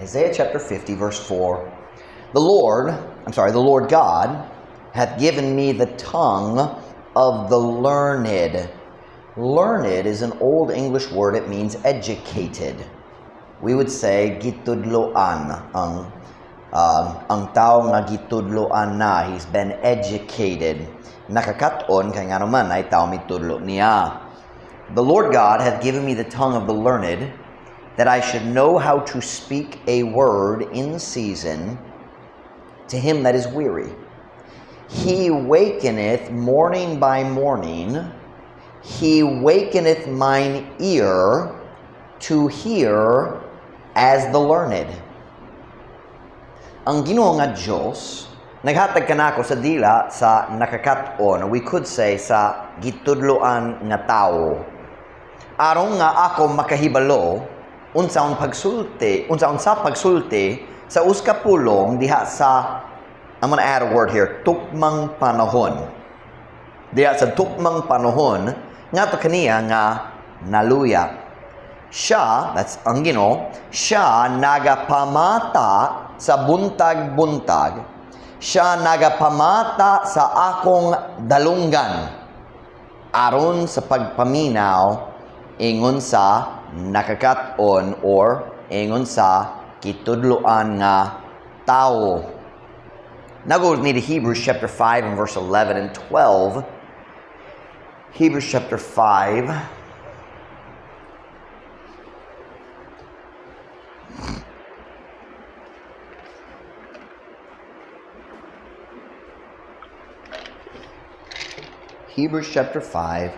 Isaiah chapter 50, verse 4. The Lord, I'm sorry, the Lord God hath given me the tongue of the learned. Learned is an old English word. It means educated. We would say gitudloan ang tao nga gitudloan na. He's been educated. Nakakaton kay ngano man ay tao mitudlo niya. The Lord God hath given me the tongue of the learned, that I should know how to speak a word in season to him that is weary. He wakeneth morning by morning, he wakeneth mine ear to hear as the learned. Ang Ginoo nga Diyos naghatag kanako sa dila sa nakakaton, we could say sa gitudloan nga tawo. Aron nga ako makahibalo unsaon pagsulti, unsaon sa pagsulti sa usa ka pulong diha sa, I'm gonna add a word here, tukmang panahon. Diha sa tukmang panahon ngadto kaniya nga naluya. Siya, that's ang Ginoo, siya nagapamata sa buntag-buntag. Siya nagapamata sa akong dalunggan aron sa pagpaminaw ingon sa nakakaton or ingon sa kitudloan nga tao. Now go with me to Hebrews chapter 5 and verse 11 and 12. Hebrews chapter 5. Hebrews chapter 5,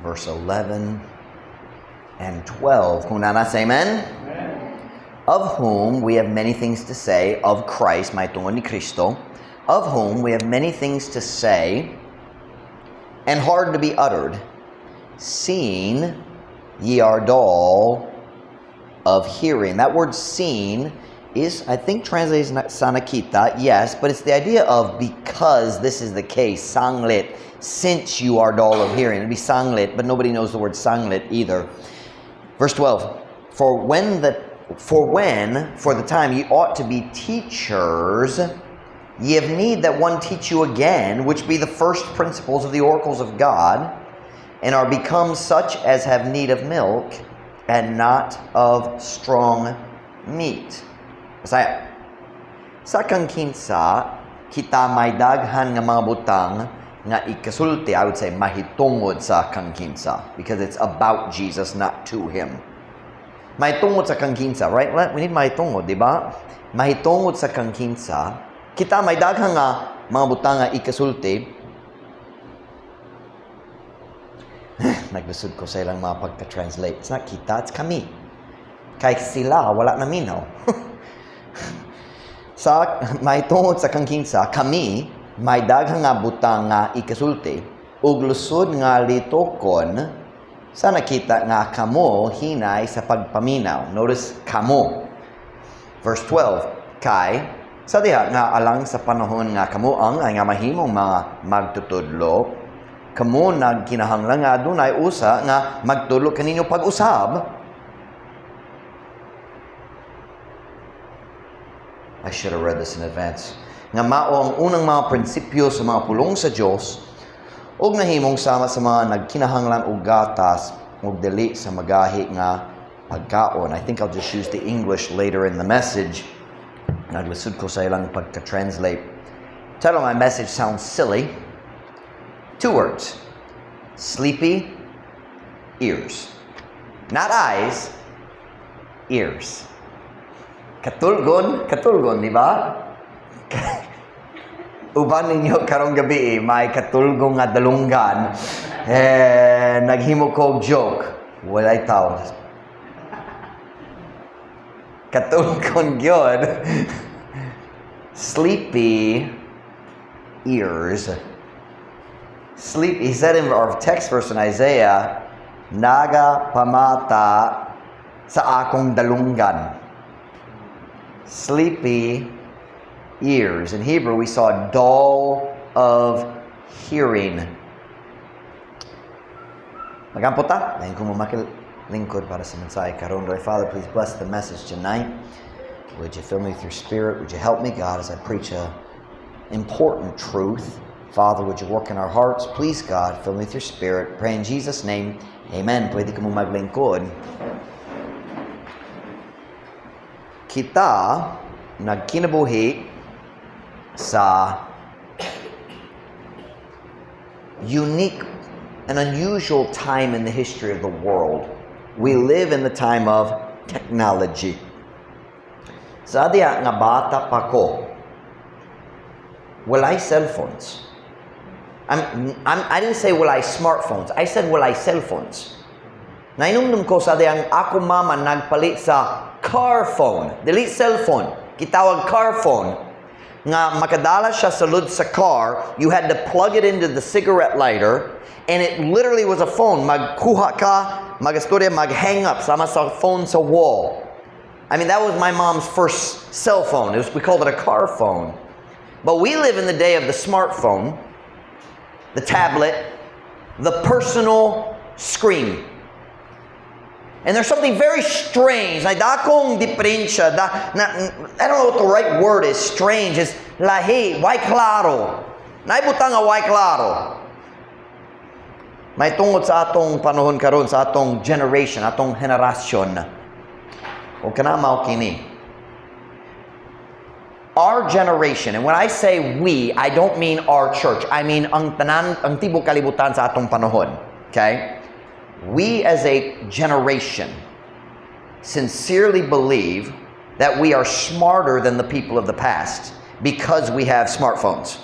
verse 11 and 12. Kung naa na, say amen. Amen. Of whom we have many things to say, of Christ, mahitungod ni Kristo, of whom we have many things to say, and hard to be uttered, seeing ye are dull of hearing. That word "seeing" is, I think, translated sa nakita, yes, but it's the idea of because this is the case, sanglit, since you are dull of hearing. It'd be sanglit, but nobody knows the word sanglit either. Verse 12, for when, for the time ye ought to be teachers, ye have need that one teach you again, which be the first principles of the oracles of God, and are become such as have need of milk, and not of strong meat. Bisaya. Sa kang kinsa, kita may daghan nga mga butang nga ikasulti, I would say mahitungod sa kang kinsa, because it's about Jesus, not to him. Mahitungod sa kang kinsa, right? We need mahitungod, di ba? Mahitungod sa kang kinsa, kita may daghan nga mga butang nga ikasulti. Naglisod ko sa ilang mga pagka-translate. It's not kita, it's kami. Kay sila, wala na minaw. Sa mahitungod sa kang kinsa, kami may daghang nga butang nga ikasulti ug lusod nga litokon sa nakita nga kamo hinay sa pagpaminaw. Notice kamo. Verse 12, kay sa diha nga alang sa panahon nga kamo ang ay nga mahimong mga magtutudlo, kamo nagkinahanglan nga adunay usa nga magtudlo kaninyo pag-usab. I should have read this in advance. Nga mao ang unang mga prinsipyo sa mga pulong sa Dios ug nahimong sama sa mga nagkinahanglan og gatas ug dili sa magahi nga pagkaon. I think I'll just use the English later in the message. Naglisod ko sa ilang pagka-translate. Title of my message sounds silly. Two words. Sleepy ears. Not eyes, ears. Katulgon, katulgon, di ba? Uban ninyo karong gabi, may katulgong nga dalunggan. Eh, naghimo ko og joke. Walay tao. Katulgon gyud. Sleepy ears. Sleep, he said in our text verse in Isaiah, naga pamata sa akong dalunggan. Sleepy ears. In Hebrew, we saw dull of hearing. Magampo ta? Dahil kung Lingkod para sa mensahe karon. Father, please bless the message tonight. Would you fill me with your Spirit? Would you help me, God, as I preach a important truth? Father, would you work in our hearts? Please, God, fill me with your Spirit. Pray in Jesus' name. Amen. Pwede kamo maglingkod. Kita nagkinabuhi sa unique and unusual time in the history of the world. We live in the time of technology. Sa diha nga bata pa ko, walay cellphones. I didn't say walay smartphones. I said walay cellphones. Nainumdum ko sa diyang ako mama nagpalit sa car phone. Dili cellphone. Gitawag car phone. Nga makadala siya sa lud sa car, you had to plug it into the cigarette lighter, and it literally was a phone. Magkuha ka, magastorya, mag-hang up, sama sa phone sa wall. I mean, that was my mom's first cell phone. We called it a car phone. But we live in the day of the smartphone, the tablet, the personal screen. And there's something very strange. Like, dakong diferensya. I don't know what the right word is. Strange is lahi, way klaro. Naibutang nga way klaro. Mahitungod sa atong panahon karon, sa atong generation, atong henerasyon. O kana mao kini. Our generation, and when I say we, I don't mean our church. I mean ang tanan, ang tibok kalibutan sa atong panahon. Okay? We as a generation sincerely believe that we are smarter than the people of the past because we have smartphones.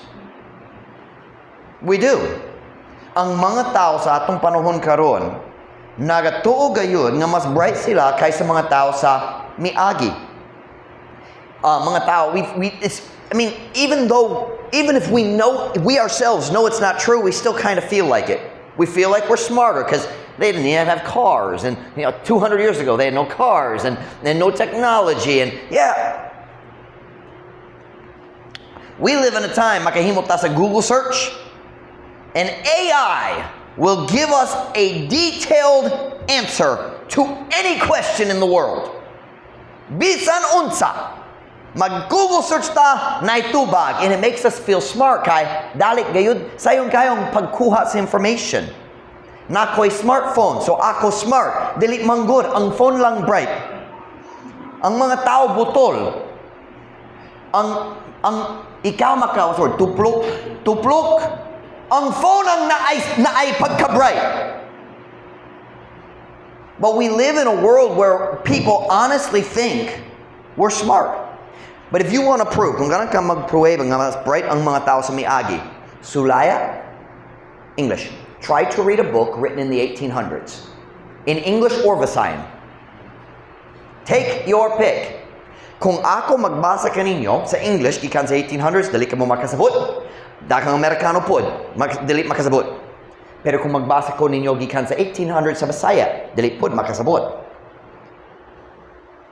We do. Ang mga tao sa atong panahon karon nagatuo gayud nga mas bright sila kaysa mga tao sa miagi. Mga tao, I mean, even if we know, we ourselves know it's not true, we still kind of feel like it. We feel like we're smarter because they didn't even have cars. And 200 years ago, they had no cars and no technology. And yeah. We live in a time, makahimo ta sa Google search, and AI will give us a detailed answer to any question in the world. Bisan unsa. Mag-Google search ta, naitubag, and it makes us feel smart kay dali gayud sayon kayong pagkuha sa information. Naa ko'y smartphone, so ako smart. Dili man gud, ang phone lang bright. Ang mga tao butol. Ang ikaw maka sorry, tuplok, tuplok. Ang phone ang naay pagka-bright. But we live in a world where people honestly think we're smart. But if you want to prove, kung ganahan ka mag-pruweba nga mas bright ang mga tao sa miagi, sulaya, English. Try to read a book written in the 1800s. In English or Visayan. Take your pick. Kung ako magbasa kaninyo sa English, gikan sa 1800s, dili kamo makasabot. Daghang Amerikano pod, dili makasabot. Pero kung magbasa ko ninyo gikan sa 1800s sa Bisaya, dili pod makasabot.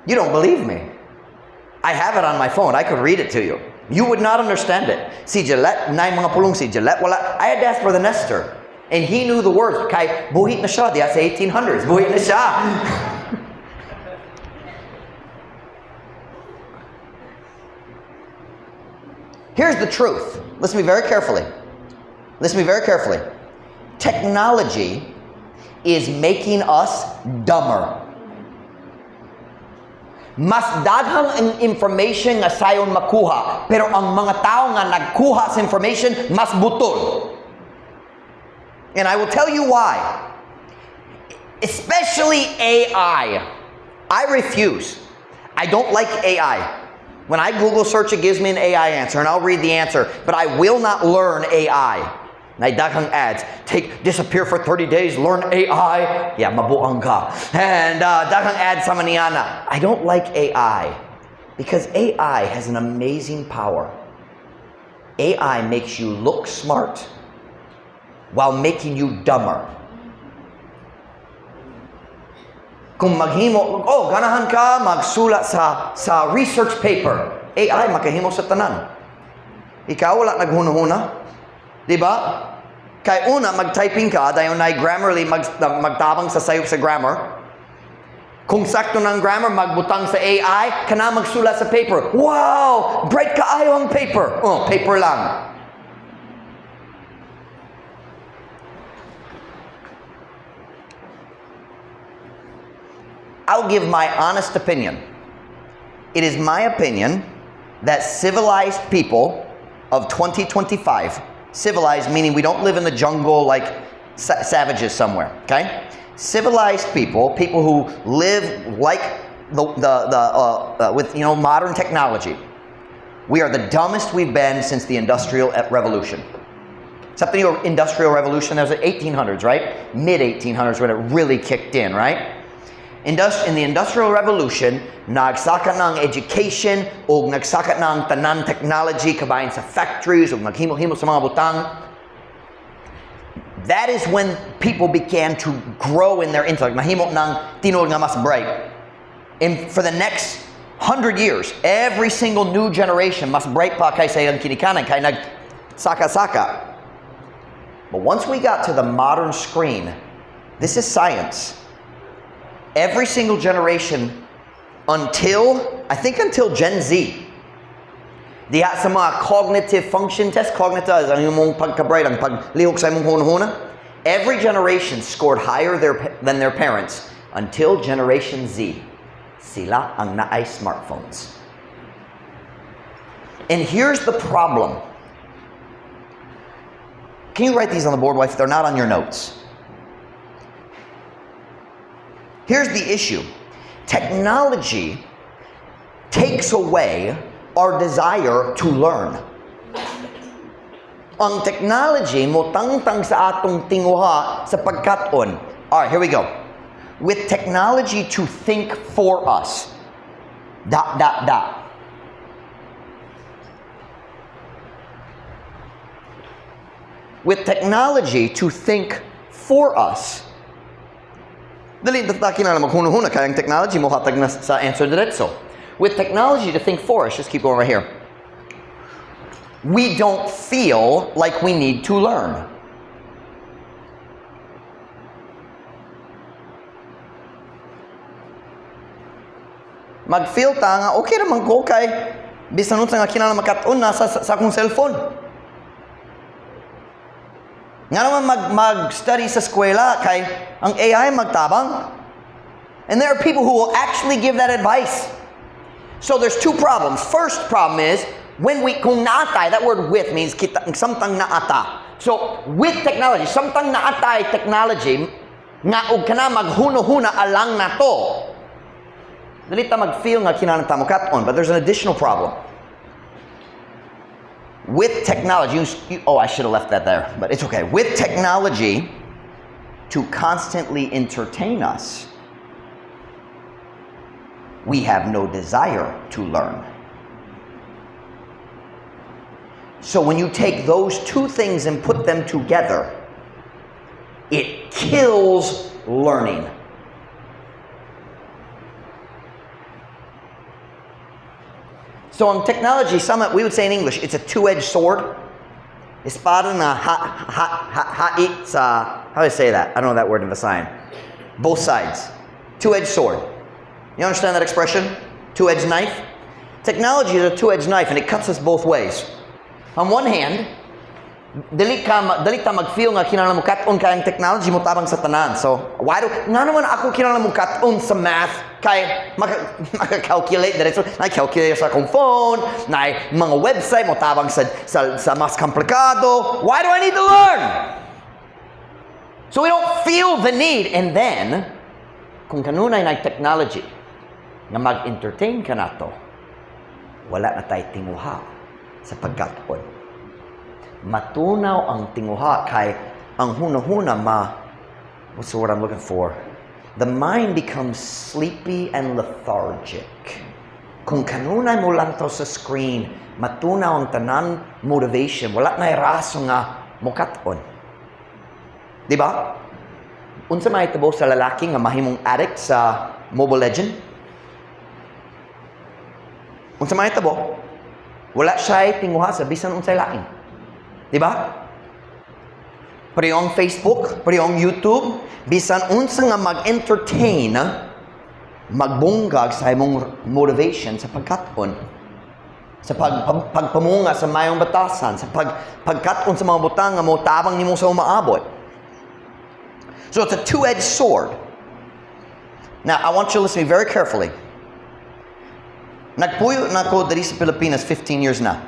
You don't believe me. I have it on my phone. I could read it to you. You would not understand it. Si Gillette, naay mga pulong si Gillette, wala. I had to ask Brother Nestor. And he knew the words. Kay buhi na siya, diya sa 1800s. Buhi na siya. Here's the truth. Listen to me very carefully. Listen to me very carefully. Technology is making us dumber. Mas daghang ang information nga sayon makuha, pero ang mga tao nga nagkuha sa information, mas butol. And I will tell you why. Especially AI. I refuse. I don't like AI. When I Google search, it gives me an AI answer, and I'll read the answer, but I will not learn AI. Naay daghang ads. Take, disappear for 30 days, learn AI. Yeah, mabuang ka. And daghang ads sa maniana. I don't like AI because AI has an amazing power. AI makes you look smart while making you dumber. Kung maghimo, oh, ganahan ka magsulat sa research paper. AI makahimo sa tanan. Ikaw wala naghuna-huna. Di ba? Kay una, mag-typing ka, dayon na Grammarly magtabang sa sayop sa grammar. Kung sakto ng grammar, magbutang sa AI, kana magsulat sa paper. Wow! Bright kaayo ang paper. Oh, paper lang. I'll give my honest opinion. It is my opinion that civilized people of 2025, civilized meaning we don't live in the jungle like savages somewhere, okay? Civilized people, people who live like the with modern technology, we are the dumbest we've been since the Industrial Revolution. Something your Industrial Revolution, that was the 1800s, right? Mid 1800s when it really kicked in, right? In the Industrial Revolution, nagsaka ng education o nagsaka ng tanan technology kabahin sa factories o naghimo-himo sa mga butang. That is when people began to grow in their intellect. Mahimo ng tinuod nga mas bright. And for the next 100 years, every single new generation mas bright pa kaysa ilang kinikanan, kay nag saka-saka. But once we got to the modern screen, this is science. Every single generation until, I think, until Gen Z, diha sa mga cognitive function test, cognitive is ang imong pagka-bright, ang paglihok sa imong hunahuna. Every generation scored higher than their parents until Generation Z. Sila ang naay smartphones. And here's the problem. Can you write these on the board, wife? They're not on your notes. Here's the issue: technology takes away our desire to learn. Ang technology mo tangtang sa atong tinguha sa pagkat-on. All right, here we go. With technology to think for us, dot, dot, dot. With technology to think for us, dili ta kinahanglan maghuna-huna kay ang technology mo hatag na sa answer diretso. With technology to think for us, just keep going right here. We don't feel like we need to learn. Mag-feel ta nga okay naman ko kay bisan unsa nga kinahanglan makat-on nasa sa akong cellphone. Nga naman mag-study sa eskwela kay ang AI magtabang. And there are people who will actually give that advice. So there's two problems. First problem is when we kung naa tay, that word "with" means kita, samtang naa ta. So with technology, samtang naa tay technology nga og kana maghuno-huna alang nato. Dili ta mag-feel nga kinahanglan ta mokat-on, but there's an additional problem. With technology, oh, I should have left that there, but it's okay. With technology to constantly entertain us, we have no desire to learn. So when you take those two things and put them together, it kills learning. So on technology, some we would say in English, it's a two-edged sword. Espada na ha ha ha hait sa, how do I say that? I don't know that word in Visayan. Both sides. Two-edged sword. You understand that expression? Two-edged knife? Technology is a two-edged knife and it cuts us both ways. On one hand, dili ta mag-feel nga kinahanglan mo kat-on kay ang technology mo tabang sa tanan. So, why do nga naman ako kinahanglan mo kat-on sa math kay maka-calculate diretso. Na calculator sa akong phone, na mga website mo tabang sa mas komplikado. Why do I need to learn? So we don't feel the need. And then, kung kanunay na technology nga mag-entertain ka nato, wala na tayo tinguha sa pagkat-on. Matunaw ang tinguha kay ang huna-huna ma, what's the word I'm looking for? The mind becomes sleepy and lethargic. Kung kanunay mo lang to sa screen, matunaw ang tanan motivation. Wala na rason nga mukat-on. Di ba? Unsa may tabo sa lalaki nga mahimong addict sa Mobile Legend? Unsa may tabo? Wala siya tinguha sa bisan unsay lain. Di ba? Pareho ang Facebook, pareho ang YouTube, bisan unsa nga mag-entertain, Magbungkag sa imong motivation sa pagkat-on, sa pagpamunga sa mayong batasan, sa pagkat-on sa mga butang nga motabang nimo sa umaabot. So it's a two-edged sword. Now, I want you to listen to me very carefully. Nagpuyo na ko diri sa Pilipinas 15 years na.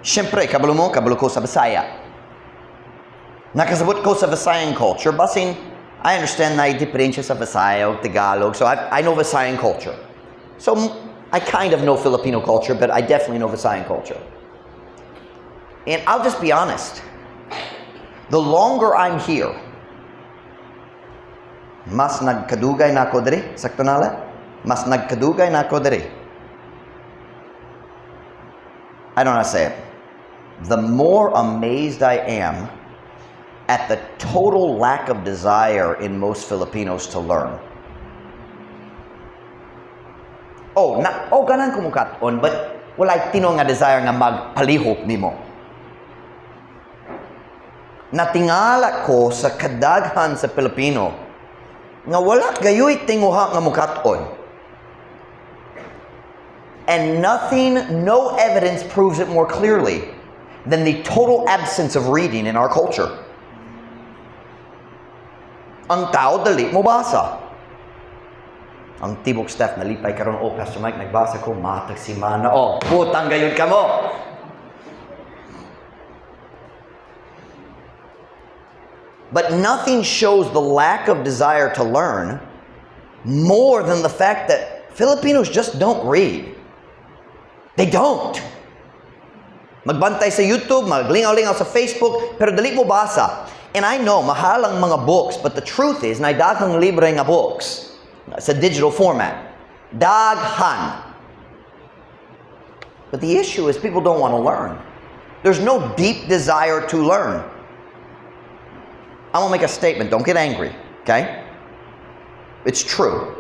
Siyempre, kabalo mo, kabalo ko sa Bisaya. Nakasabot ko sa Visayan culture. Basin, I understand na diferensya sa Visaya o Tagalog. So I know Visayan culture. So I kind of know Filipino culture, but I definitely know Visayan culture. And I'll just be honest. The longer I'm here, mas nagkadugay na ako diri, sakto nala? Mas nagkadugay na ako diri. I don't know how to say it. The more amazed I am at the total lack of desire in most Filipinos to learn. Oh, na, oh, ganahan ko mukat-on, but walay tinuod nga desire nga magpalihok nimo. Natingala ko sa kadaghan sa Pilipino nga wala gayoy tinguha nga mukat-on. And nothing, no evidence proves it more clearly than the total absence of reading in our culture. Ang tao dali mo basa. Ang tibok staff nalipay karon, "Oh, Pastor Mike, nagbasa ko matag simana." Oh, putang gayud kamo. But nothing shows the lack of desire to learn more than the fact that Filipinos just don't read. They don't. Magbantay sa YouTube, maglingaw-lingaw sa Facebook, pero dali mo basa. And I know, mahal ang mga books, but the truth is, naay daghang libre nga books sa digital format. Daghan. But the issue is people don't want to learn. There's no deep desire to learn. I'm going to make a statement. Don't get angry, okay? It's true.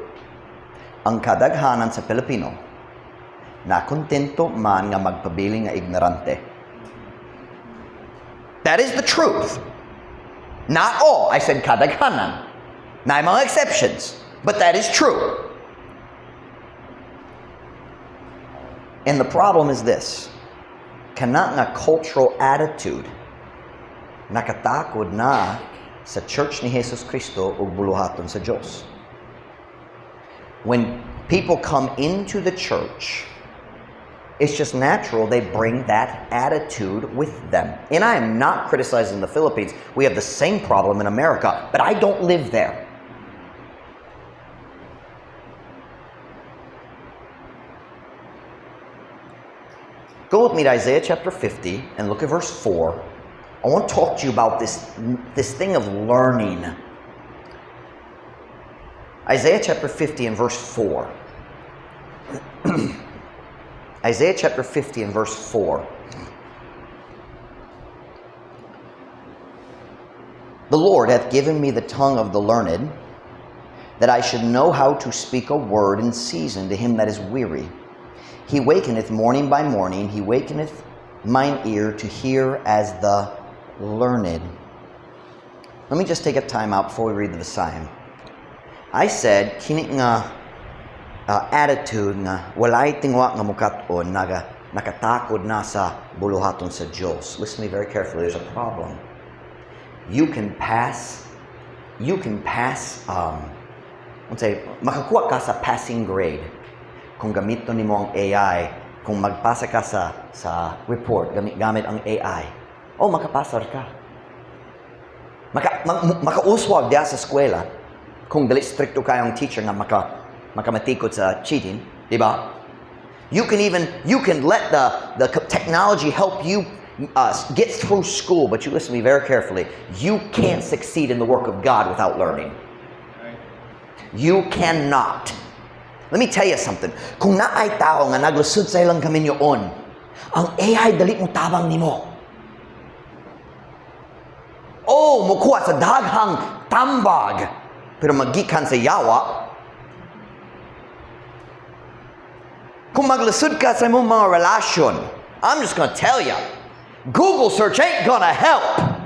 Ang kadaghanan sa Pilipino, nakontento man nga magpabiling nga ignorante. That is the truth. Not all. I said kadaghanan. Naay mga exceptions. But that is true. And the problem is this. Kana nga cultural attitude nakatakod na sa Church ni Jesus Cristo ug buluhaton sa Diyos. When people come into the church, it's just natural they bring that attitude with them. And I am not criticizing the Philippines. We have the same problem in America, but I don't live there. Go with me to Isaiah chapter 50 and look at verse 4. I want to talk to you about this thing of learning. Isaiah chapter 50 and verse 4. Isaiah chapter 50 and verse 4. The Lord hath given me the tongue of the learned, that I should know how to speak a word in season to him that is weary. He wakeneth morning by morning, he wakeneth mine ear to hear as the learned. Let me just take a time out before we read the Visayan. I said, kini nga attitude nga walay tinguha nga mukat-on naga nakatakod na sa buluhaton sa Diyos. Listen to me very carefully. There's a problem. You can pass, unsay, makakuha ka sa passing grade kung gamiton nimo ang AI, kung magpasa ka sa report, gamit ang AI. Oh, makapasar ka. Makauswag diya sa eskwela kung dili stricto kayong teacher nga makamatikod sa cheating, di ba? You can let the technology help you get through school, but you listen to me very carefully. You can't succeed in the work of God without learning. You cannot. Let me tell you something. Kung naay tao nga naglusod sa ilang kaminyoon, ang AI dali mo tabang nimo. Oh, mukuha sa daghang tambag, pero magikan sa yawa. Kung maglusod ka sa imong mga relasyon, I'm just going to tell you, Google search ain't going to help.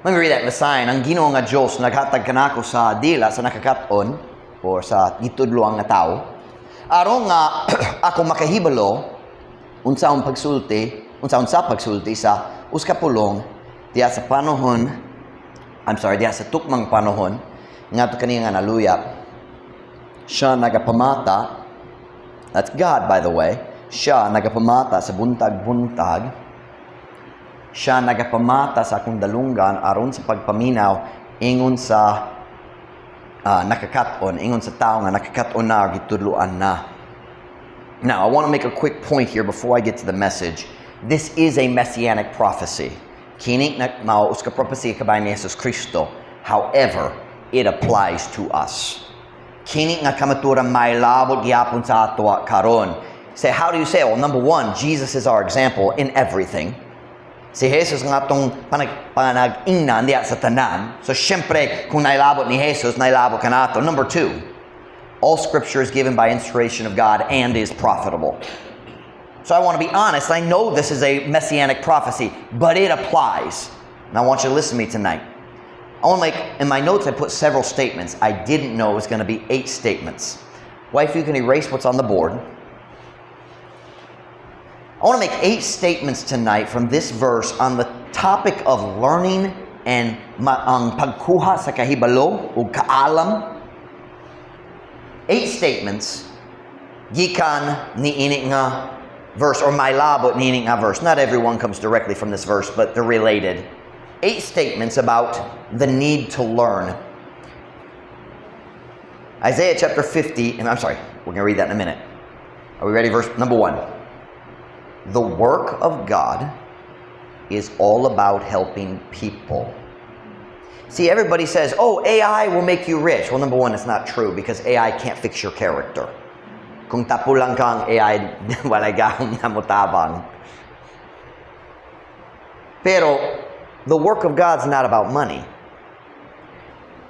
Let me read that in Visayan. Ang Ginoo nga Diyos naghatag kanako sa dila sa nakakaton or sa gitudloan nga tao aron nga ako makahibalo unsaon pagsulti, unsaon sa pagsulti sa usa ka pulong diha sa panahon, I'm sorry, diha sa tukmang panahon ngadto kaniya nga naluya. Siya nagapamata. That's God, by the way. Siya nagapamata sa buntag-buntag. Siya nagapamata sa akong dalunggan aron sa pagpaminaw ingon sa nakakaton, ingon sa tao nga nakakaton na or gitudloan na. Now, I want to make a quick point here before I get to the message. This is a messianic prophecy. Kini na mao usa ka propesya kabahin ni Jesus Kristo. However, it applies to us. Kini nga kamatuoran mahilabot gihapon sa ato karon. Say, how do you say it? Well, number one, Jesus is our example in everything. Si Jesus nga atong panag-ingnan diha sa tanan. So, syempre, kung nailabot ni Jesus, nailabot kanato. Number two, all Scripture is given by inspiration of God and is profitable. So I want to be honest. I know this is a messianic prophecy, but it applies. And I want you to listen to me tonight. I want to make, in my notes, I put several statements. I didn't know it was going to be eight statements. Wife, you can erase what's on the board. I want to make eight statements tonight from this verse on the topic of learning and ang pagkuha sa kahibalo o kaalam. Eight statements gikan niini nga verse or mahilabot niini nga verse. Not everyone comes directly from this verse, but they're related. Eight statements about the need to learn. Isaiah chapter 50, and I'm sorry, we're going to read that in a minute. Are we ready? Verse number 1. The work of God is all about helping people. See, everybody says, "Oh, AI will make you rich." Well, number one, it's not true because AI can't fix your character. Kung tapulang kang AI, walay gahom na motabang. Pero the work of God's not about money.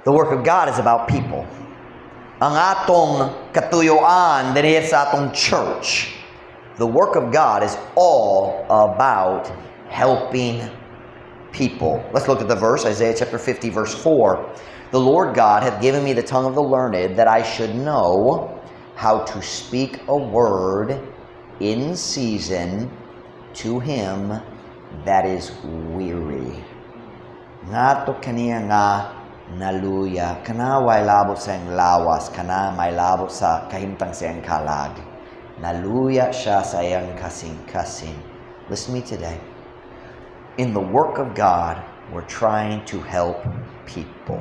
The work of God is about people. Ang atong katuyuan dinhi sa atong church, the work of God is all about helping people. Let's look at the verse, Isaiah chapter 50, verse 4. "The Lord God hath given me the tongue of the learned, that I should know how to speak a word in season to him that is weary." Ngadto kaniya nga naluya, kana way labot sa iyang lawas, kana may labot sa kahimtang sa iyang kalag. Naluya siya sa iyang kasing-kasing. Listen to me today. In the work of God, we're trying to help people.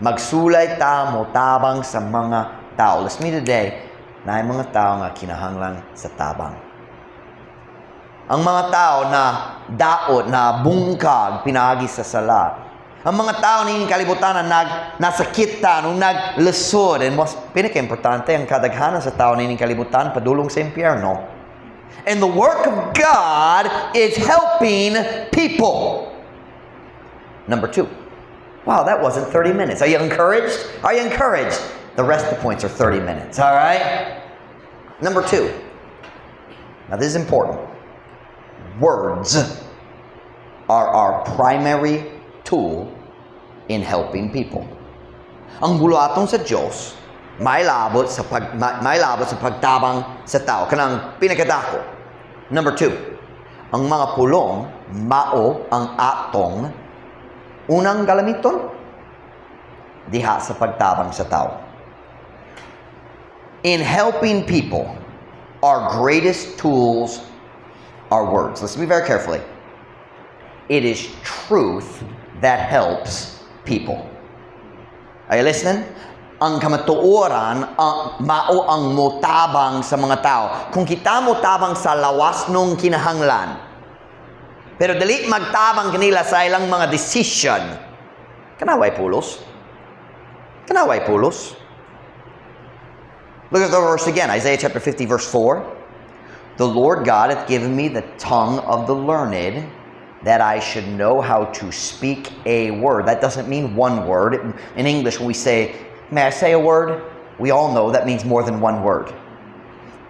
Magsulay ta motabang sa mga tao. Listen to me today, naay mga tao nga kinahanglan sa tabang. Ang mga tao na daot, na bungkag, pinaagi sa sala. Ang mga tao niining kalibutan na nasakitan o naglisod. And mas pinaka-importante, ang kadaghanan sa tao niining kalibutan, padulong sa impyerno. And the work of God is helping people. Number two. Wow, that wasn't 30 minutes. Are you encouraged? Are you encouraged? The rest of the points are 30 minutes, all right? Number two. Now, this is important. Words are our primary tool in helping people. Ang buluhaton sa Diyos, may labot sa pagtabang sa tao. Kanang pinakadako. Number two, ang mga pulong mao ang atong unang galamiton diha sa pagtabang sa tao. In helping people, our greatest tools are words. Listen to me very carefully. It is truth that helps people. Are you listening? Ang kamatuoran ang mao ang motabang sa mga tao. Kung kita motabang sa lawas nung kinahanglan, pero dili magtabang kanila sa ilang mga decision, kana way pulos. Kana way pulos. Look at the verse again, Isaiah chapter 50, verse 4. "The Lord God hath given me the tongue of the learned, that I should know how to speak a word." That doesn't mean one word. In English, when we say, "May I say a word?" we all know that means more than one word.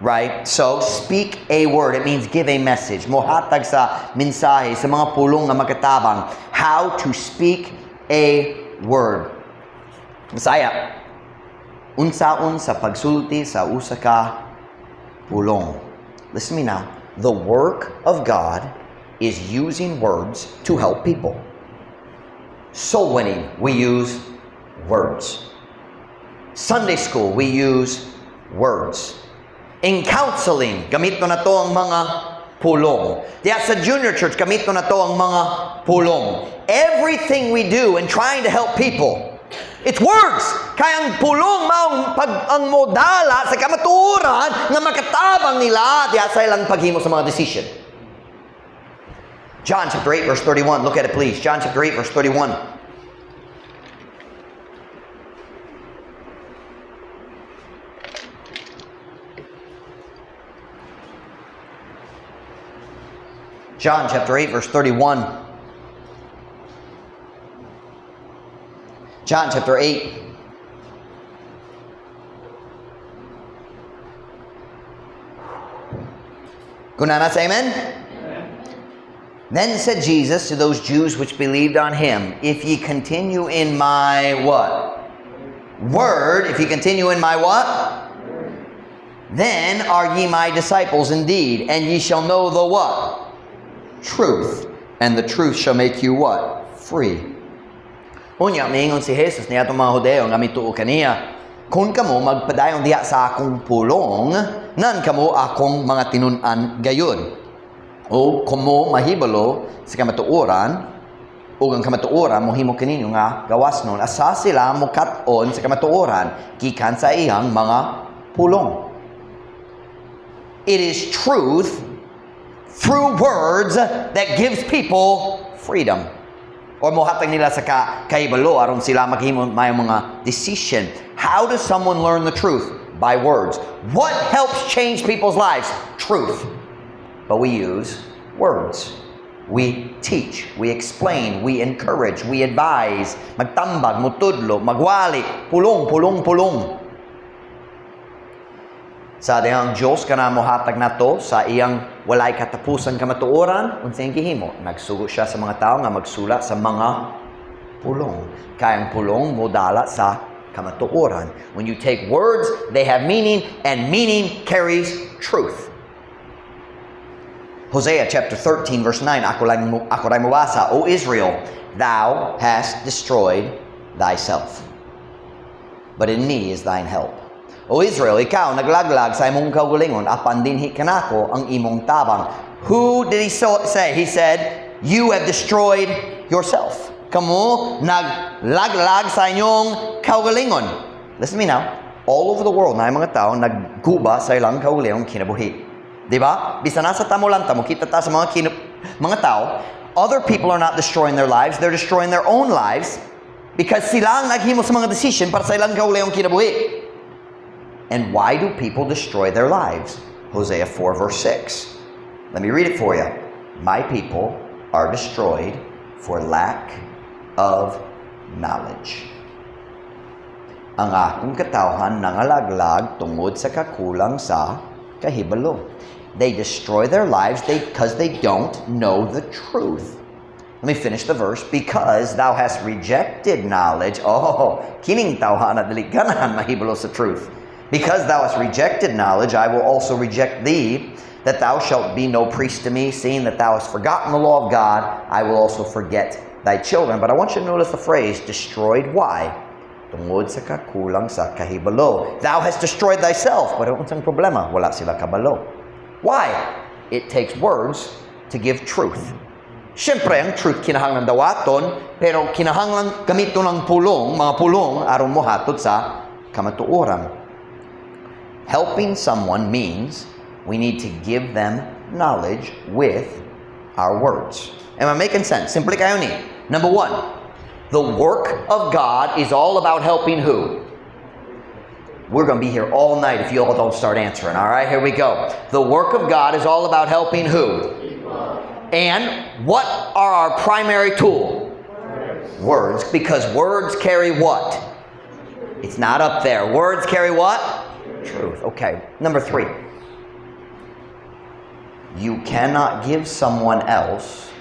Right? So, speak a word. It means give a message. Mohatag sa mensahe, sa mga pulong nga makatabang. How to speak a word. Bisaya, unsaon sa pagsulti sa usa ka pulong. Listen to me now. The work of God is using words to help people. Soul winning, we use words. Sunday school, we use words. In counseling, gamiton nato ang mga pulong. Diya sa junior church, gamiton nato ang mga pulong. Everything we do in trying to help people, it's words. Kay ang pulong maong pag ang modala sa kamatuoran nga makatabang nila diya sa ilang paghimo sa mga decision. John chapter 8 verse 31. Look at it, please. John chapter 8 verse 31. John chapter 8 verse 31. John chapter 8. Kunana, say amen? Amen. Then said Jesus to those Jews which believed on him, "If ye continue in my" what? "Word," if ye continue in my what? "Then are ye my disciples indeed, and ye shall know the" what? "Truth. And the truth shall make you" what? "Free." Unya, miingon si Jesus niadtong mga Hudeo nga mituo kaniya, "Kung kamo magpadayon diha sa akong pulong, nan kamo akong mga tinun-an gayud. O kamo mahibalo sa kamatuoran, ug ang kamatuoran mohimo kaninyo nga gawasnon." Asa sila mokat-on sa kamatuoran? Gikan sa iyang mga pulong. It is truth through words that gives people freedom. Or mohatag nila sa kahibalo aron sila maghimo may mga decision. How does someone learn the truth? By words. What helps change people's lives? Truth. But we use words. We teach, we explain, we encourage, we advise, magtambag, mutudlo, magwali, pulong, pulong, pulong. Sa dihang Diyos kana mohatag nato sa iyang walay katapusan kamatuoran, unsay gihimo? Nagsugo siya sa mga tao nga magsulat sa mga pulong. Kay ang pulong modala sa kamatuoran. When you take words, they have meaning, and meaning carries truth. Hosea chapter 13 verse 9, ako lang ako ray mobasa. "O Israel, thou hast destroyed thyself, but in me is thine help." O Israel, ikaw naglaglag sa imong kaugalingon, apan dinhi kanako ang imong tabang. Who did he say? He said, "You have destroyed yourself." Kamo naglaglag sa inyong kaugalingon. Listen to me now. All over the world na mga tao nagguba sa ilang kaugalingong kinabuhi. Di ba? Bisan asa ta molanta, mokita ta sa mga tao, other people are not destroying their lives, they're destroying their own lives because sila ang naghimo sa mga decision para sa ilang kaugalingong kinabuhi. And why do people destroy their lives? Hosea 4 verse 6. Let me read it for you. "My people are destroyed for lack of knowledge." Ang akong katawhan nangalaglag tungod sa kakulang sa kahibalo. They destroy their lives because they don't know the truth. Let me finish the verse. "Because thou hast rejected knowledge." Oh, kining tawhana dili ganahan mahibalo sa truth. "Because thou hast rejected knowledge, I will also reject thee, that thou shalt be no priest to me. Seeing that thou hast forgotten the law of God, I will also forget thy children." But I want you to notice the phrase, destroyed why? Tungod sa kakulang sa kahibalo. Thou hast destroyed thyself. But unsang problema? Wala sila kabalo. Why? It takes words to give truth. Siyempre, ang truth kinahanglan dawaton, pero kinahanglan gamiton ang pulong, mga pulong, aron mohatod sa kamatuoran. Helping someone means we need to give them knowledge with our words. Am I making sense? Simple kayo ni. Number one, the work of God is all about helping who? We're going to be here all night if you all don't start answering. All right, here we go. The work of God is all about helping who? And what are our primary tool? Words. Words, because words carry what? It's not up there. Words carry what? Truth. Okay. Number three. You cannot give someone else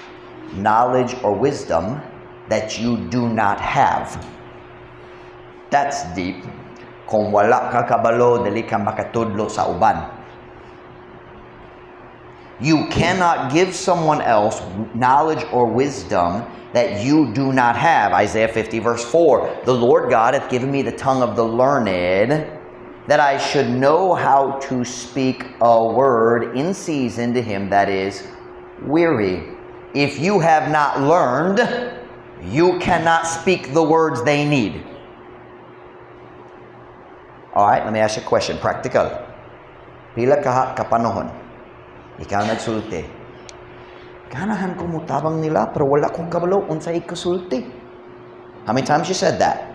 knowledge or wisdom that you do not have. That's deep. Kung wala ka kabalo, dili ka makatudlo sa uban. You cannot give someone else knowledge or wisdom that you do not have. Isaiah 50 verse 4. The Lord God hath given me the tongue of the learned, that I should know how to speak a word in season to him that is weary. If you have not learned, you cannot speak the words they need. All right, let me ask you a question. Practical. Pila ka kapanahon? Ikaw nagsulti. Ganahan ko mutabang nila pero wala kong kabalo unsay ikasulti. How many times you said that?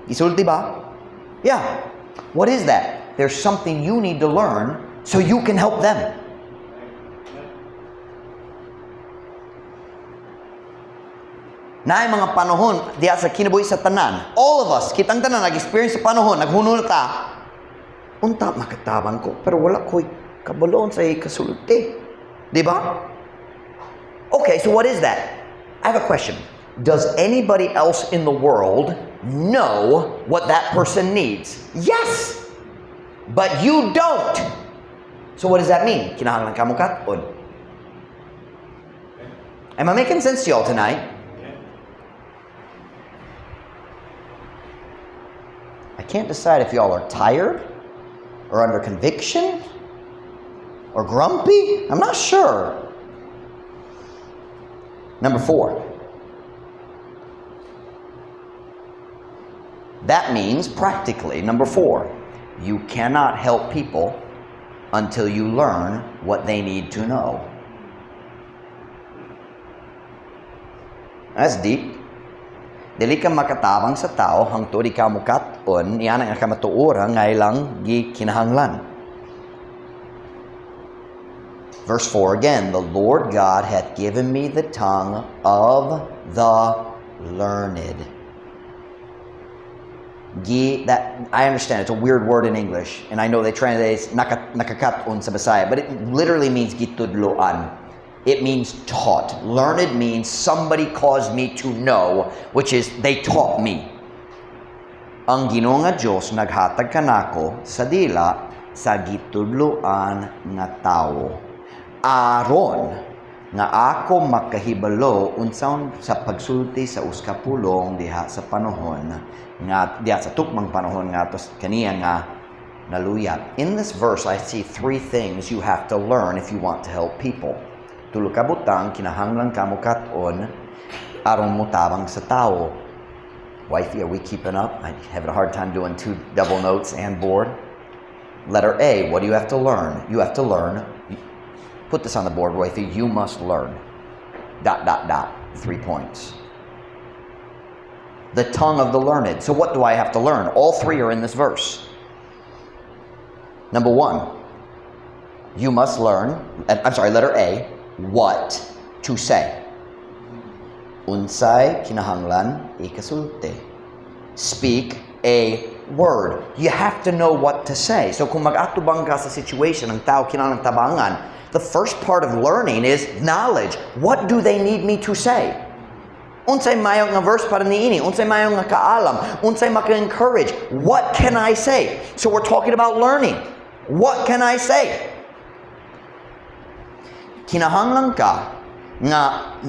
Isulti ba? Yeah. What is that? There's something you need to learn so you can help them. Naay mga panahon diha sa kinabuhi sa tanan. All of us, kitang tanan nag-experience sa panahon, naghunol ta. Unta makatabang ko pero wala ko'y kabalo sa ikasulti. Di ba? Okay, so what is that? I have a question. Does anybody else in the world know what that person needs? Yes! But you don't. So what does that mean? Kinahanglan ka mokat-on. Am I making sense to y'all tonight? I can't decide if y'all are tired or under conviction or grumpy. I'm not sure. Number 4. That means practically, number 4, you cannot help people until you learn what they need to know. That's deep. Dili ka makatabang sa tao hangtod ikaw mokat-on niana nga kamatuoran nga ilang gikinahanglan. Verse 4 again, the Lord God hath given me the tongue of the learned. That I understand it's a weird word in English, and I know they translate it nakakat-on sa Bisaya, but it literally means gitudloan. It means taught. Learned means somebody caused me to know, which is they taught me. Ang Ginoo nga Dios naghatag kanako sa dila sa gitudloan nga tawo. Aron nga ako makahibalo unsaon sa pagsulti sa usa ka pulong diha sa panahon nga diha sa tukmang panahon nga tos kaniya nga naluya. In this verse, I see 3 things you have to learn if you want to help people. Tulo ka butang kinahanglan ka mokat-on aron motabang sa tao. Wifey, are we keeping up? I'm having a hard time doing 2 double notes and board. Letter A, what do you have to learn? You have to learn. Put this on the board, wifey. You must learn. Dot, dot, dot. 3 points. The tongue of the learned. So what do I have to learn? All 3 are in this verse. Number 1, you must learn, I'm sorry, letter A, what to say. Unsay kinahanglan ikasulti. Speak a word. You have to know what to say. So kung mag-atubang ka sa situation ng tao kinahanglan tabangan, the first part of learning is knowledge. What do they need me to say? Unsay mayo nga verse para niini? Unsay mayo nga kaalam? Unsay maka-encourage? What can I say? So we're talking about learning. What can I say? Kinahanglan ka nga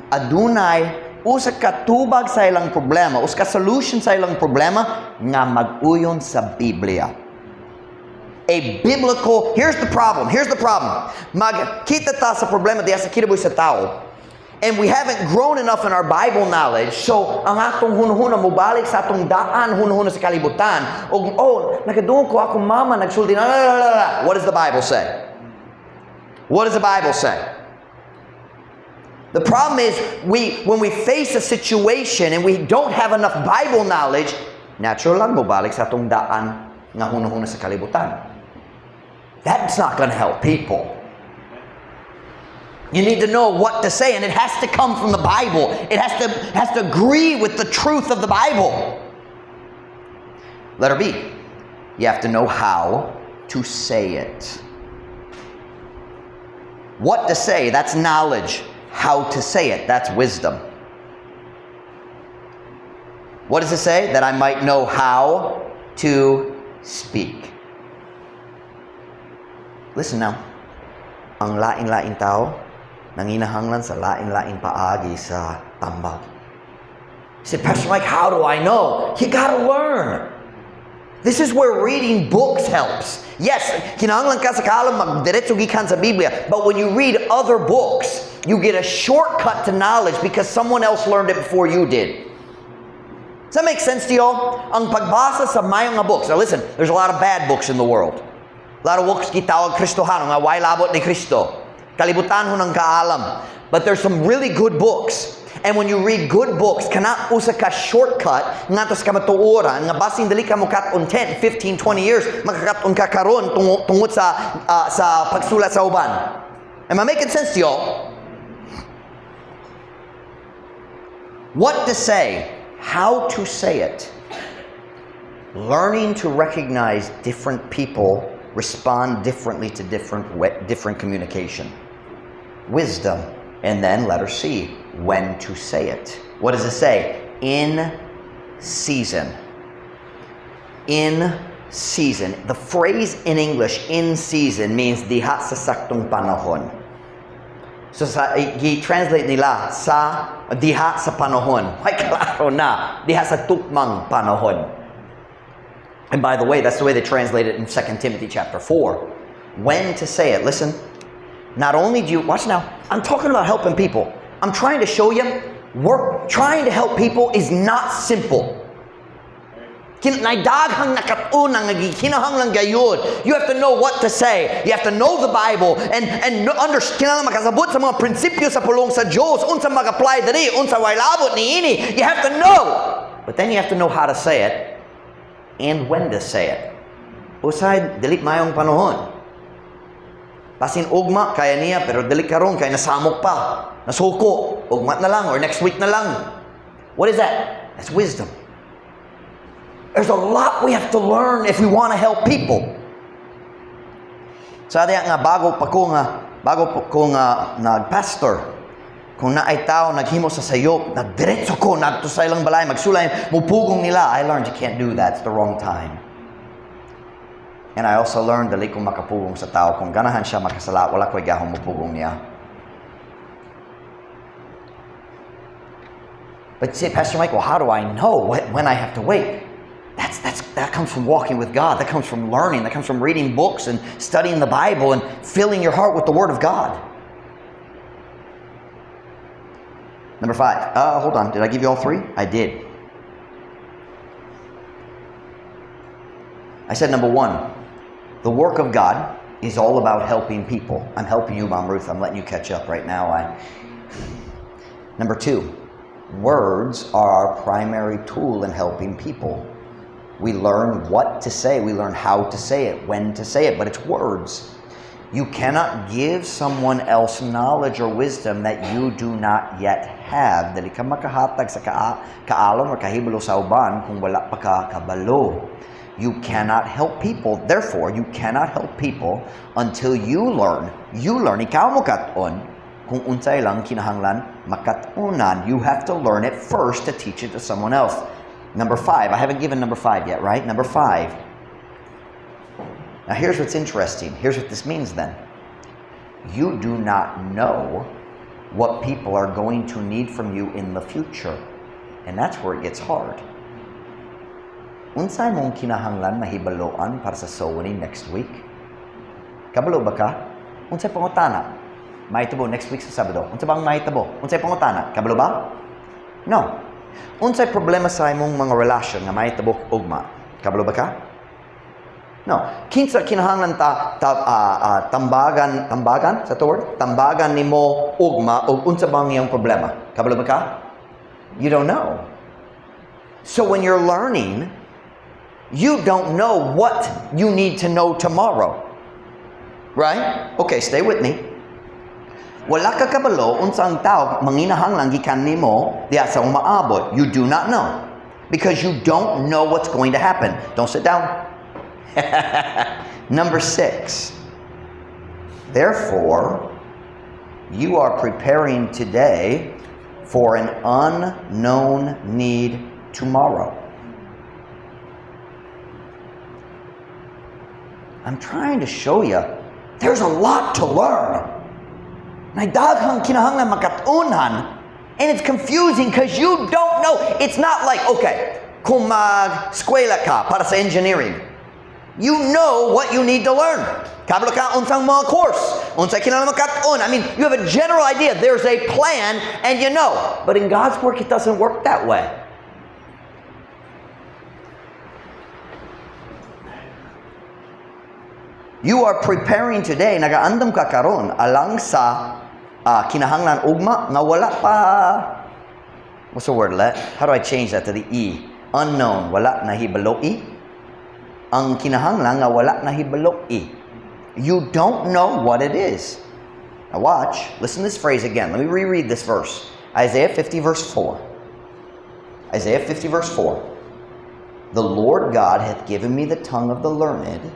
adunay usa ka tubag sa ilang problema, usa ka solution sa ilang problema nga mag-uyon sa Biblia. A biblical, here's the problem. Magkita ta sa problema diya sa kinabuhi sa tao. And we haven't grown enough in our Bible knowledge, so ang atong hunhuna mobalik sa atong daan hunhuna sa kalibutan. Og oh, nakadungog ko akong mama nagsulti na, la, la, la, la. What does the Bible say? What does the Bible say? The problem is when we face a situation and we don't have enough Bible knowledge, natural lang mobalik sa atong daan nga hunhuna sa kalibutan. That's not going to help people. You need to know what to say, and it has to come from the Bible. It has to agree with the truth of the Bible. Letter B, you have to know how to say it. What to say, that's knowledge. How to say it, that's wisdom. What does it say? That I might know how to speak. Listen now. Ang lain-lain tao, nanginahanglan sa lain-lain paagi sa tambag. You say, "Pastor Mike, how do I know?" You gotta learn. This is where reading books helps. Yes, kinahanglan ka sa kaalam magdiretso gikan sa Biblia, but when you read other books, you get a shortcut to knowledge because someone else learned it before you did. Does that make sense to y'all? Ang pagbasa sa maayong nga books. Now listen, there's a lot of bad books in the world. A lot of books gitawag Kristohano nga way labot ni Kristo. Kalibutan ho ng kaalam. But there's some really good books. And when you read good books, kana usa ka shortcut ngadto sa kamatuoran nga basin dili ka mokat-on 10, 15, 20 years, makakat-on ka karon tungod sa pagsulat sa uban. Am I making sense to y'all? What to say, how to say it. Learning to recognize different people respond differently to different communication. Wisdom. And then letter C, when to say it. What does it say? In season. In season. The phrase in English, "in season," means diha sa saktong panahon. So sa i-translate nila sa diha sa panahon. Ay, klaro na, diha sa tukmang panahon. And by the way, that's the way they translate it in 2 Timothy chapter 4. When to say it. Listen, not only do you, watch now, I'm talking about helping people. I'm trying to show you, work, trying to help people is not simple. Naay daghang nakat-unan nga gikinahanglan gayud. You have to know what to say. You have to know the Bible and understand, kinahanglan makasabot sa mga prinsipyo sa pulong sa Dios, unsa mag-apply diri, unsa way labot niini. You have to know. But then you have to know how to say it and when to say it. Usahay dili maayong panahon. Basin ugma kaya niya pero dili karon kay nasamok pa. Nasuko, ugma na lang or next week na lang. What is that? That's wisdom. There's a lot we have to learn if we want to help people. Sa diya nga bago pa ko nga nag-pastor, kung naay tao naghimo sa sayop, nagdiretso ko ngadto sa ilang balay, magsulay, mupugong nila. I learned you can't do that. It's the wrong time. And I also learned dili ko makapugong sa tao. Kung ganahan siya makasala, wala ko'y gahong mupugong niya. But you say, "Pastor Mike, well, how do I know when I have to wait?" That comes from walking with God. That comes from learning. That comes from reading books and studying the Bible and filling your heart with the Word of God. Number 5. Hold on. Did I give you all three? I did. I said number 1, the work of God is all about helping people. I'm helping you, Mom Ruth. I'm letting you catch up right now. Number 2, words are our primary tool in helping people. We learn what to say. We learn how to say it, when to say it, but it's words. You cannot give someone else knowledge or wisdom that you do not yet have. Dili ka makahatag sa kaalam or kahibalo sa uban kung wala pa ka kabalo. You cannot help people. Therefore, you cannot help people until you learn. You learn. Ikaw mo kat-on kung unsay lang kinahanglan makat-unan. You have to learn it first to teach it to someone else. Number 5. I haven't given number 5 yet, right? Number 5. Now here's what's interesting. Here's what this means then. You do not know what people are going to need from you in the future. And that's where it gets hard. Unsay mong kinahanglan mahibaloan para sa soul winning next week? Kabalo ba ka? Unsay pangutana? Mahitabo next week sa Sabado. Unsa bang mahitabo? Unsay pangutana? Kabalo ba? No. Unsay problema sa imong mga relasyon nga mahitabo ugma? Kabalo ba ka? No. Kinsa kinahanglan ta tambagan, tambagan sa to word? Tambagan nimo ugma og unsa bang iyang problema? Kabalo ba ka? You don't know. So when you're learning, you don't know what you need to know tomorrow. Right? Okay, stay with me. Wala ka kabalo unsa ang tao manginahanglan gikan nimo diha sa umaabot. You do not know because you don't know what's going to happen. Don't sit down. Number 6. Therefore, You are preparing today for an unknown need tomorrow. I'm trying to show you there's a lot to learn. May daghang kinahanglan makat-unan, and it's confusing because you don't know. It's not like, okay, kung mag-eskwela ka para sa engineering, you know what you need to learn. Kabalo ka unsang mga course, unsay kinahanglan makat-on. I mean, you have a general idea. There's a plan and you know. But in God's work, it doesn't work that way. You are preparing today, nagaandam ka karon alang sa kinahanglan ugma nga wala pa. What's the word, let? How do I change that to the E? Unknown, wala nahibaloi. Ang kinahanglan nga wala nahibaloi. You don't know what it is. Now watch, listen to this phrase again. Let me reread this verse. Isaiah 50 verse 4. Isaiah 50 verse 4. "The Lord God hath given me the tongue of the learned,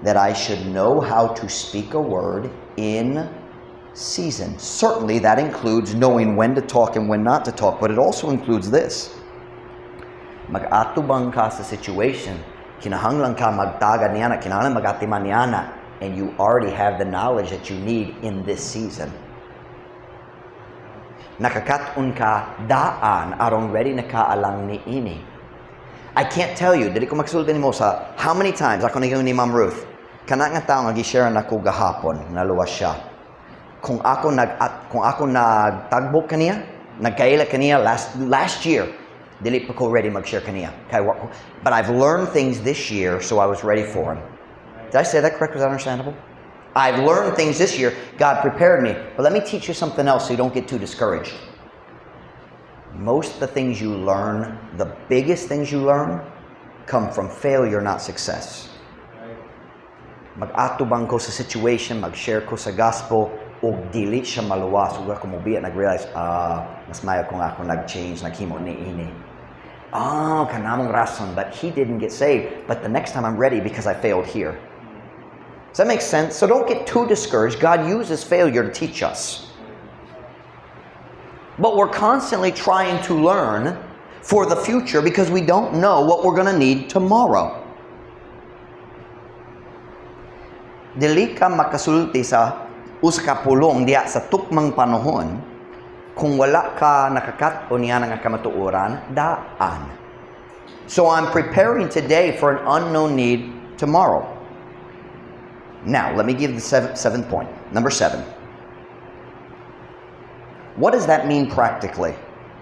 that I should know how to speak a word in season." Certainly that includes knowing when to talk and when not to talk, but it also includes this. Mag-atubang ka sa situation, kinahanglan ka magtagad niana, kinahanglan magatiman niana, and you already have the knowledge that you need in this season. Nakakat-on ka daan aron ready na ka alang niini. I can't tell you, dili ko magsulti nimo sa how many times ako naging ni Ma'am Ruth, kana nga tao nga gi-share nako gahapon, naluwas siya. Kung ako nagtagbok kaniya, nagkaila kaniya last year, dili pa ko ready mag-share kaniya. Kay but I've learned things this year, so I was ready for him. Did I say that correct? Was that understandable? I've learned things this year. God prepared me. But let me teach you something else so you don't get too discouraged. Most of the things you learn, the biggest things you learn, come from failure, not success. Mag-atubang ko sa situation, mag-share ko sa gospel, og dili siya maluwas. Ug ako mobiya, nag-realize, ah, mas mayo kung ako nag-change, naghimo ni ini. Ah, kanamong rason, but he didn't get saved. But the next time I'm ready because I failed here. Does that make sense? So don't get too discouraged. God uses failure to teach us. But we're constantly trying to learn for the future because we don't know what we're going to need tomorrow. Dili ka makasulti sa usa ka pulong diha sa tukmang panahon kung wala ka nakakat-on niya nga kamatuoran daan. So I'm preparing today for an unknown need tomorrow. Now, let me give the seventh point. Number 7. What does that mean practically?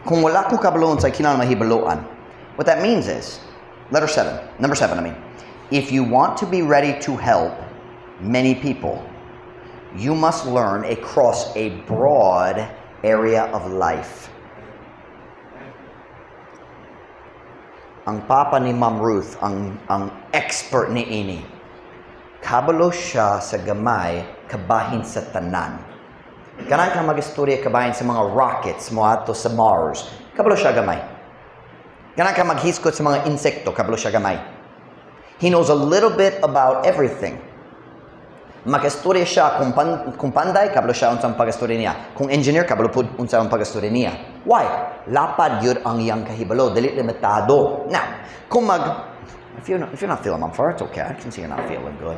Kung wala ko kabalo sa kinahanglan mahibaluan. What that means is, letter 7, number 7, I mean, if you want to be ready to help many people, you must learn across a broad area of life. Ang papa ni Ma'am Ruth, ang expert ni ini. Kabalo siya sa gamay kabahin sa tanan. Kanang ka mag-istorya kabahin sa mga rockets moadto sa Mars. Kabalo siya gamay. Kanang ka maghiskot sa mga insekto, kabalo siya gamay. He knows a little bit about everything. Makastorya siya kung panday, kabalo siya unsang pagastorya niya. Kung engineer, kabalo pud unsa ang pagastorya niya. Why? Lapad yun ang iyang kahibalo, dili limitado. Now, kung mag if you're not feeling on fire, it's okay. I can see you're not feeling good.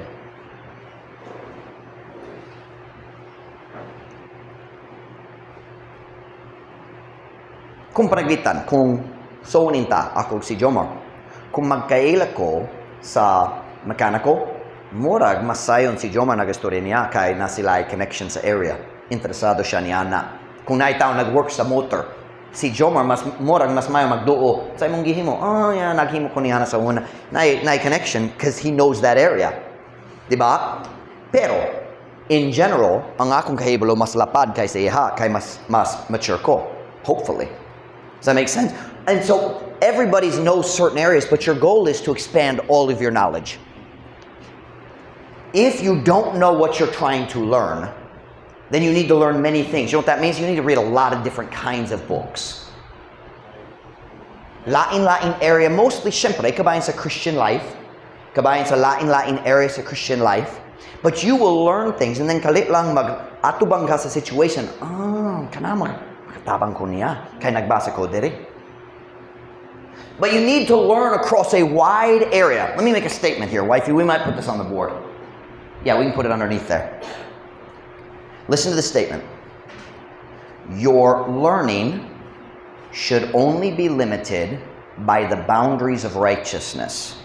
Kung panagbitan, kung sonin ta, ako si Jomar, kung magkaila ko sa mekaniko, murag masayon si Jomar nagastorya niya kay na sila ay connection sa area. Interesado siya niya na. Kung naay tao nag-work sa motor, si Jomar mas murag mas mayo magduo sa imong gihimo. "Oh, yeah, naghimo ko niya na sa una." Naay connection because he knows that area. Di ba? Pero in general, ang akong kahibalo mas lapad kaysa iha kay mas mature ko. Hopefully. Does that make sense? And so everybody's knows certain areas, but your goal is to expand all of your knowledge. If you don't know what you're trying to learn, then you need to learn many things. You know what that means? You need to read a lot of different kinds of books. Lain-lain area, mostly, syempre, kabahin sa Christian life, kabahin sa lain-lain area sa Christian life. But you will learn things and then kalit lang mag-atubang ka sa situation. Ah, kana makatabang ko niya. Kay nagbasa ko diri. But you need to learn across a wide area. Let me make a statement here, wifey. We might put this on the board. Yeah, we can put it underneath there. Listen to the statement. Your learning should only be limited by the boundaries of righteousness.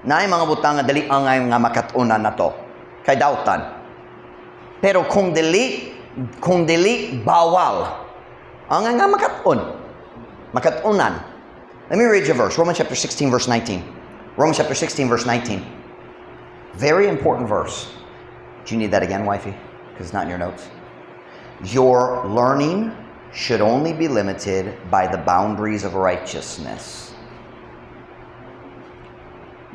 Naay mga butang nga dili angay nga makat-unan nato kay dautan. Pero kung dili bawal, angay nga makat-on. Makat-unan. Let me read you a verse. Romans chapter 16 verse 19. Romans chapter 16 verse 19. Very important verse. Do you need that again, wifey? Because it's not in your notes. Your learning should only be limited by the boundaries of righteousness.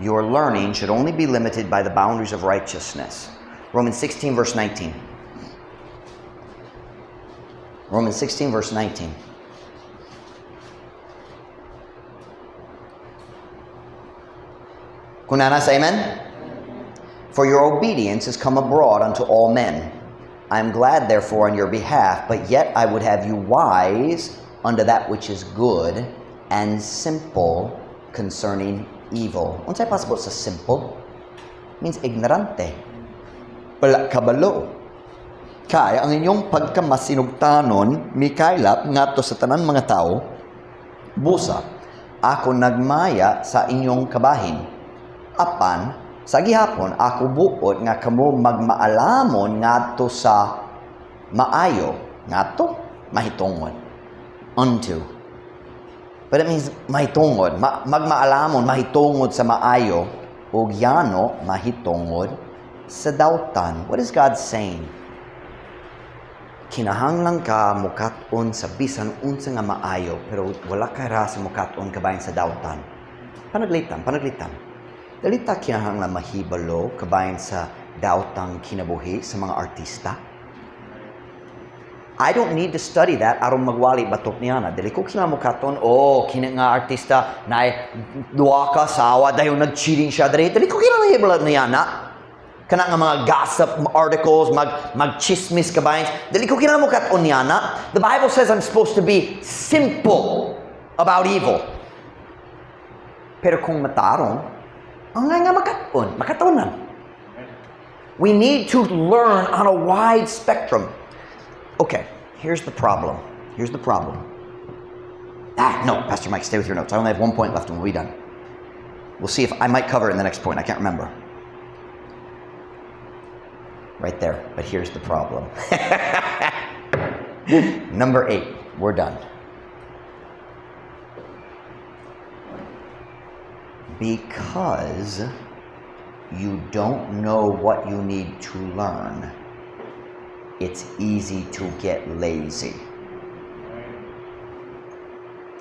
Your learning should only be limited by the boundaries of righteousness. Romans 16, verse 19. Romans 16, verse 19. Kung naa na, say amen? For your obedience is come abroad unto all men. I am glad, therefore, on your behalf, but yet I would have you wise unto that which is good and simple concerning evil. Unsay pasabot sa simple? Means ignorante. Wala kabalo. Kay ang inyong pagkamasinugtanon mikaylap ngadto sa tanan mga tao, busa ako nagmaya sa inyong kabahin. Apan sa gihapon ako buot nga kamo magmaalamon ngadto sa maayo, ngadto mahitungod, unto. But it means mahitungod, magmaalamon mahitungod sa maayo ug yano mahitungod sa dautan. What is God saying? Kinahanglan ka mukat-on sa bisan unsa nga maayo, pero wala ka ra sa mukat-on kabahin sa dautan. Panaglitan, panaglitan. Dili ta kinahanglan mahibalo kabahin sa daotang kinabuhi sa mga artista. I don't need to study that aron magwali batok niya na. Dili ko kinahanglan mukat-on, oh, kini nga artista na duha ka asawa dahil nag-cheating siya diri. Dili ko kinahanglan mahibalo niya na. Kana nga mga gossip articles, magchismis kabahin. Dili ko kinahanglan mukat-on niya na. The Bible says I'm supposed to be simple about evil. Pero kung matarong, ang nga makat-on, makatunan. We need to learn on a wide spectrum. Okay, here's the problem. Here's the problem. Ah, no, Pastor Mike, stay with your notes. I only have one point left and we'll be done. We'll see if I might cover it in the next point. I can't remember. Right there. But here's the problem. Number 8, we're done. Because you don't know what you need to learn, it's easy to get lazy.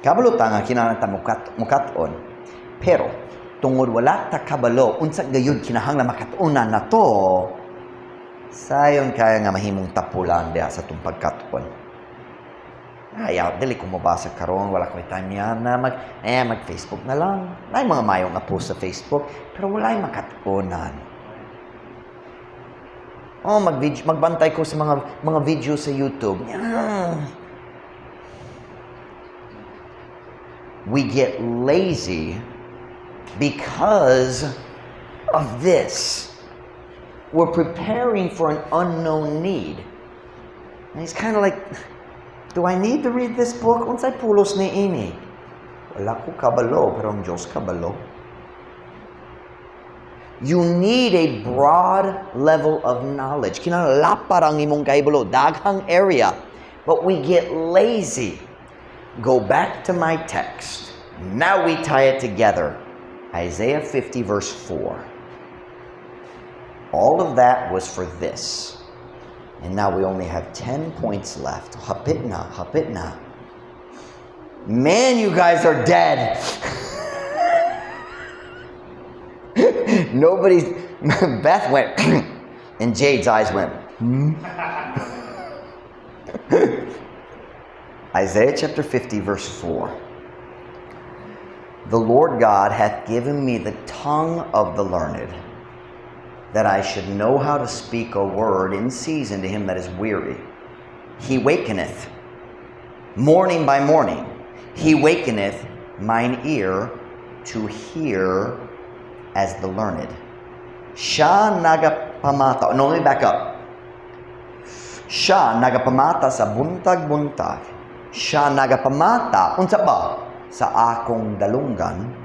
Kabalo ta nga kinahanglan ta mukat-on. Pero tungod wala ta kabalo unsa gayud kinahanglan makat-onan nato, sayon kaya nga mahimong tapulan diha sa atong pagkat-on. Ayaw, dili ko mabasa karon, wala ko'y time niya na mag-Facebook na lang. May mga mayo nga post sa Facebook, pero wala'y makat-onan. Oh, magbantay ko sa mga video sa YouTube. Yeah. We get lazy because of this. We're preparing for an unknown need. And he's kind of like, do I need to read this book? Unsay pulos ni ini? Wala ko kabalo, pero ang Diyos kabalo. You need a broad level of knowledge. Kinahanglan ang imong kahibalo, daghang area. But we get lazy. Go back to my text. Now we tie it together. Isaiah 50 verse 4. All of that was for this. And now we only have 10 points left. Hapit na, hapit na. Man, you guys are dead. Nobody's... Beth went, and Jade's eyes went, hmm? Isaiah chapter 50, verse 4. The Lord God hath given me the tongue of the learned, That I should know how to speak a word in season to him that is weary. He wakeneth morning by morning. He wakeneth mine ear to hear as the learned. Siya nagapamata. No, let me back up. Siya nagapamata sa buntag-buntag. Siya nagapamata, unsa ba? Sa akong dalunggan,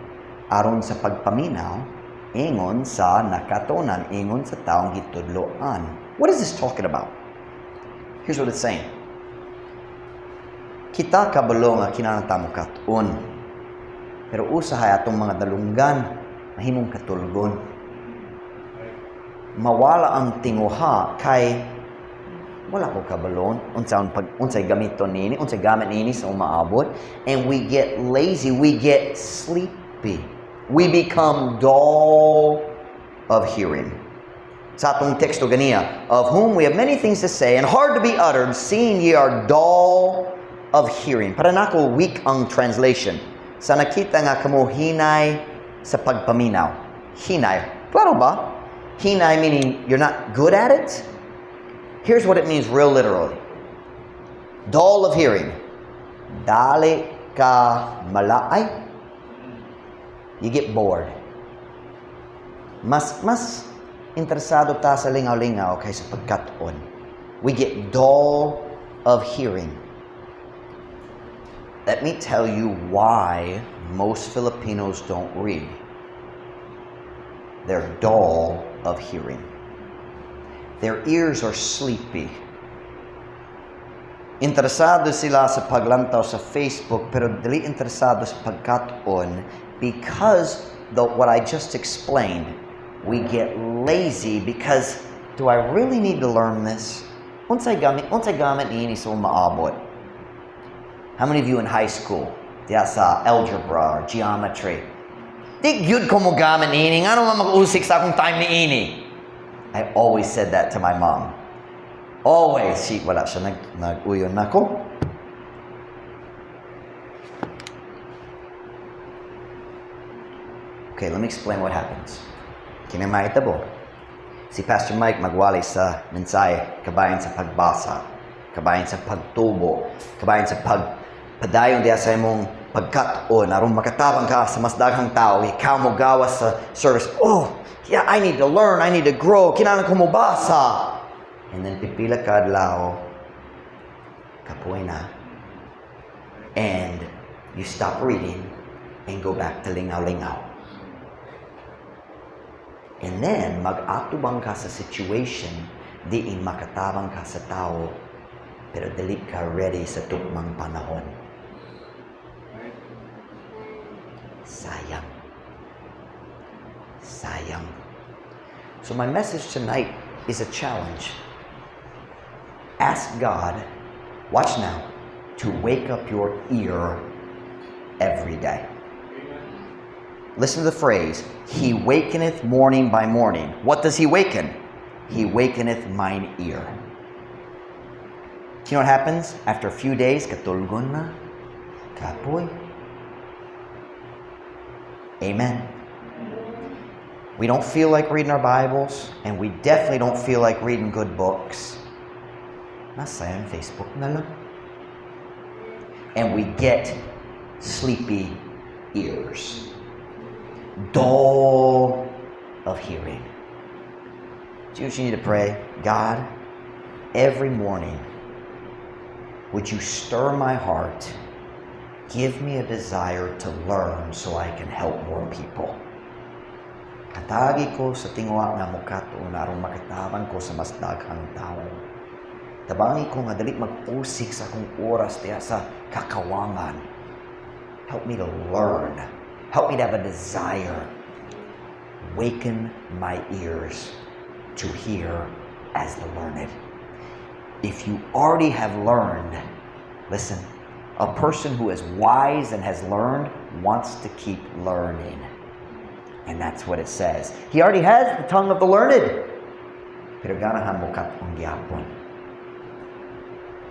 aron sa pagpaminaw, ingon sa nakatunan, ingon sa taong gitudloan. What is this talking about? Here's what it's saying. Kita kabalo nga kinahanglan ta mokat-on. Pero usahay atong mga dalunggan, mahimong katulgon. Mawala ang tinguha kay wala ko kabalo unsa pag unsay gamiton nini, unsay gamit nini sa umaabot, and we get lazy, we get sleepy. We become dull of hearing. Sa atong teksto ganiya, "Of whom we have many things to say and hard to be uttered, seeing ye are dull of hearing." Para nako, weak ang translation. Sa nakita nga kamo hinay sa pagpaminaw. Hinay. Klaro ba? Hinay meaning you're not good at it. Here's what it means real literally. Dull of hearing. Dali ka malaay. You get bored. Mas interesado ta sa lingaw-lingaw kaysa pagkat-on. We get dull of hearing. Let me tell you why most Filipinos don't read. They're dull of hearing. Their ears are sleepy. Interesado sila sa paglantaw sa Facebook pero dili interesado sa pagkat-on because what I just explained, we get lazy because, "Do I really need to learn this? Unsay gamit niini sa maabot?" How many of you in high school, diya sa algebra or geometry, "Di gyud ko mo gamit niini, ngano man mag-usik sa akong time niini?" I always said that to my mom. Always. She, wala siya nag-uyon nako. Okay, let me explain what happens. Kini mahitabo. Si Pastor Mike magwali sa mensahe, kabayan sa pagbasa, kabayan sa pagtubo, kabayan sa pagpadayon diya sa imong pagkat-on, aron makatabang ka sa mas daghang tao, ikaw mo gawas sa service. "Oh, yeah, I need to learn, I need to grow, kinahanglan ko mobasa." And then pipila ka adlaw, kapoy na. And you stop reading and go back to lingaw-lingaw. And then, mag-atubang ka sa situation, diin makatabang ka sa tao, pero dili ka ready sa tukmang panahon. Sayang. Sayang. So my message tonight is a challenge. Ask God, watch now, to wake up your ear every day. Listen to the phrase, "He wakeneth morning by morning." What does he waken? He wakeneth mine ear. Do you know what happens? After a few days, katulgon na, kapoy. Amen. We don't feel like reading our Bibles, and we definitely don't feel like reading good books. Nasa Facebook na lang. And we get sleepy ears. Dull of hearing. Do you know what you need to pray? "God, every morning, would you stir my heart? Give me a desire to learn so I can help more people. Hatagi ko sa tinguha nga mukat-on aron makatabang ko sa mas daghang tao. Tabangi ko nga dili mag-usik sa akong oras diha sa kakawangan. Help me to learn. Help me to have a desire. Waken my ears to hear as the learned." If you already have learned, listen, a person who is wise and has learned wants to keep learning. And that's what it says. He already has the tongue of the learned. Pero ganahan mokat-on gyapon.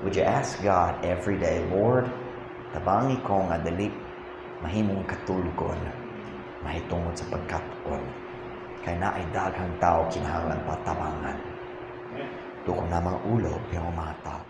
Would you ask God every day, "Lord, tabangi ko nga dili mahimong katulgon, mahitungod sa pagkat-on." Kay naay daghang tao kinahanglan patabangan. Duol na mga ulo, pero mata.